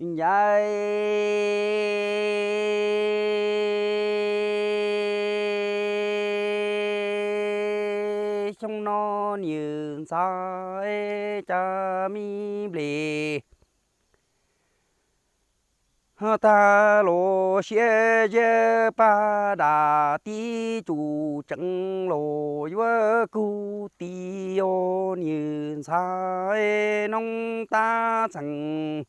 Ncaim xyoo no niam ntxhais cas me nplej tag los siab ziab paj dam tib tsuj tsees los yuav kug ti os niam ntxhais noob tab txheem.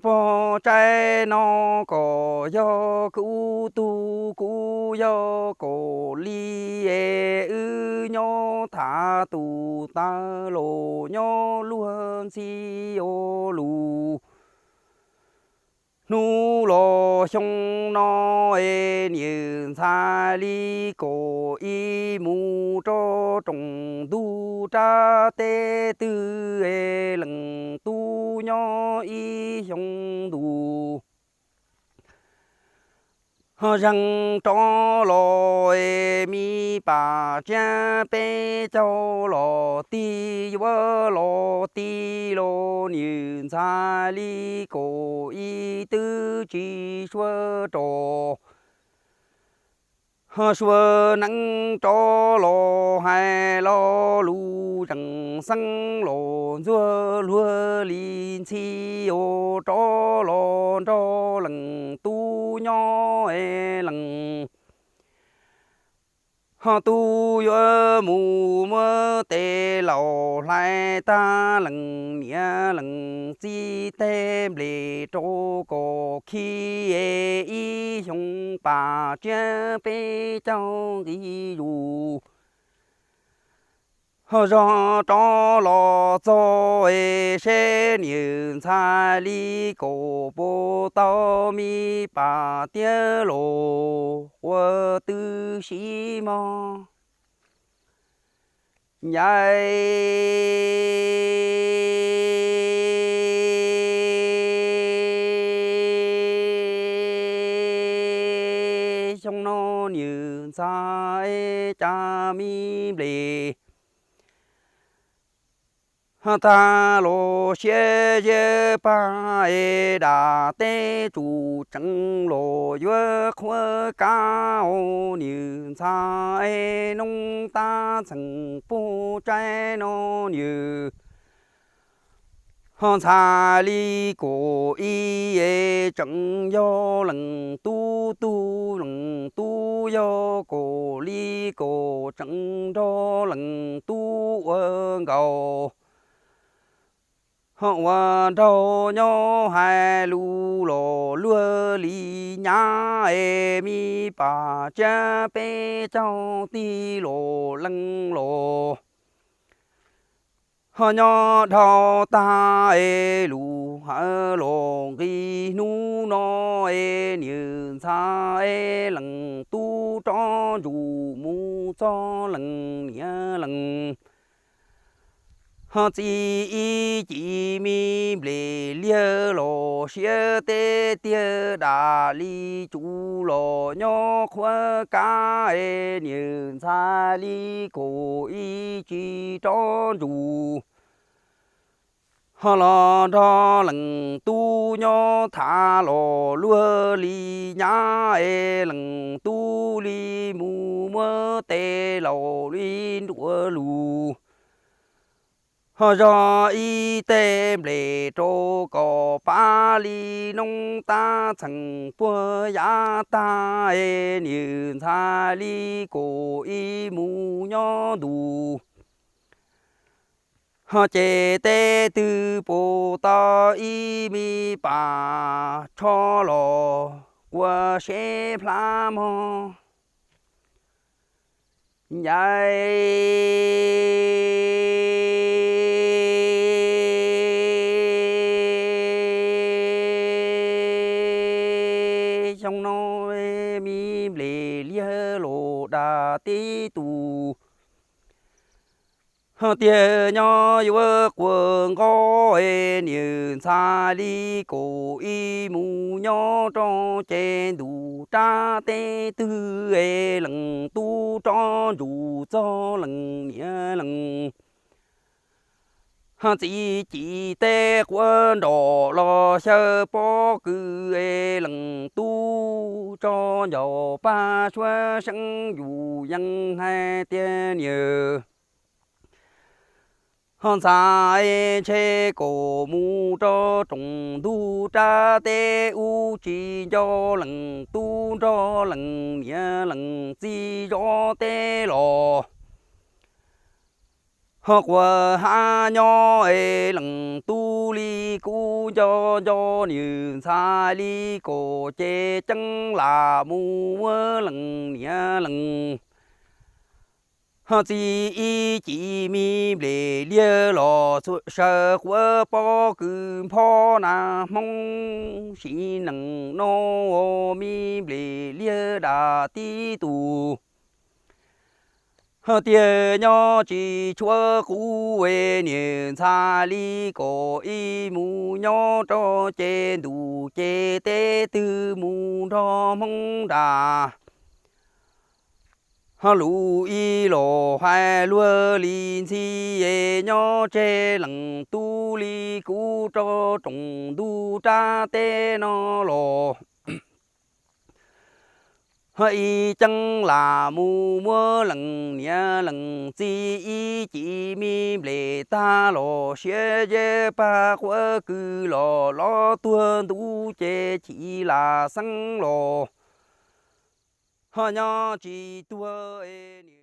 Pog tsaib no kom yog kuv tug kuv yog kaum li es wb nyob tham tus tawv los nyob luag ntxhi ua lus. Hnub los xyoo no es niam ntxhais li kaum ib mus rau rooj ntug rab teb twg es leej tub nyob ib xyoo ntus. Ho zeeg rov los es me pam tsiab peb caug los tig yuav los tig los niam ntxhais li kaum ib twb tsis sua rau. Ho sua neeb rov los hais lo lus tseem xeeb los ntxuag luag li ntxhi ua rov los nrog leej tub nyob es leej ho tub yuav mus muab tes laus hlais tag leej niam leej txiv teg nplej rau kom khi es ib xyoo pam tsiab peb caug nqi zus. Ho zog rov los txog es seb niam ntxhais li kaum puas tau me pam tiab los ua twb sib mog. Ncaim xyoo no niam ntxhais cas me nplej tag los siab ziab paj es dam teb tsuj tsees los yuav qhuab kab os niam ntxhais noob tab txheem pog tsaib no niam ho ntxhais li kaum ib es tseem yog leej tub tug leej tub yog kaum li kaum tseem nrog leej tub ua nkaus. Ho ua nraug nyob hais lus los luag li nyab es me pam tsiab peb caug tig los leej los ho nyob dhau tag es lus hawv los nqis hnub no es niam ntxhais es leej tub rov ntsum mus txog leej niam leej ho txi ib ci me nplej liag los siab teb tiag dam li tsuj los nyob qhuab kab es niam ntxhais li kaum ib tsis rov ntsum ho los nrog leej tub nyob tham los luag li nyab es leej tub li mus muab tes laus li nruab lus ho zog ib teg nplej rau kom pab li noob tab txheem puag yav tag es niam ntxhais li kaum ib mus nyob ntu ho ces teb twg puas tau ib me pam tsho los kuas seb plab mog. Ncaim xyoo no me nplej liag los dam tib tug ho tiag nyob yuav quas nqo es niam ntxhais li kaum ib mus nyob rau ces ntu rab teb twg es leej tub rov ntsum txog leej niam leej Ho txiv ci teb quav nroj los xyaw pob kws es leej tub tso ncaus paj suab seeb yus yeej hais tias niam ho ntxhais ntshe kom mus rau rooj ntug rab teb ub tsis nco leej tub nrog leej niam leej txiv zov teb los. Ho quas hab nyob es leej tub li kuj nco nco nws ntxhais li kom ces ceeb lam mus muab leej niam leej ho txiv ib ci me nplej liag los txhua saw quav pob kws nphob nas hmoob sim neej no me nplej liag dam tib tug. Ho tiag nyob tsis tshuav qub es niam ntxhais li kom ib mus nyob rau ces ntuj ces teb twg mus nrog hmoob nram. Ho lus ib los hais luag li ntxhi es nyob tseg leej tub li kuj rau rooj ntug rab teb no los. Ho ib ceeb lam mus muab leej niam leej txiv ib ci me nplej tag los siab zeb paj quav kws los los tuag ntuj ces chim lam xeeb los. Ho nyob tsis tuag es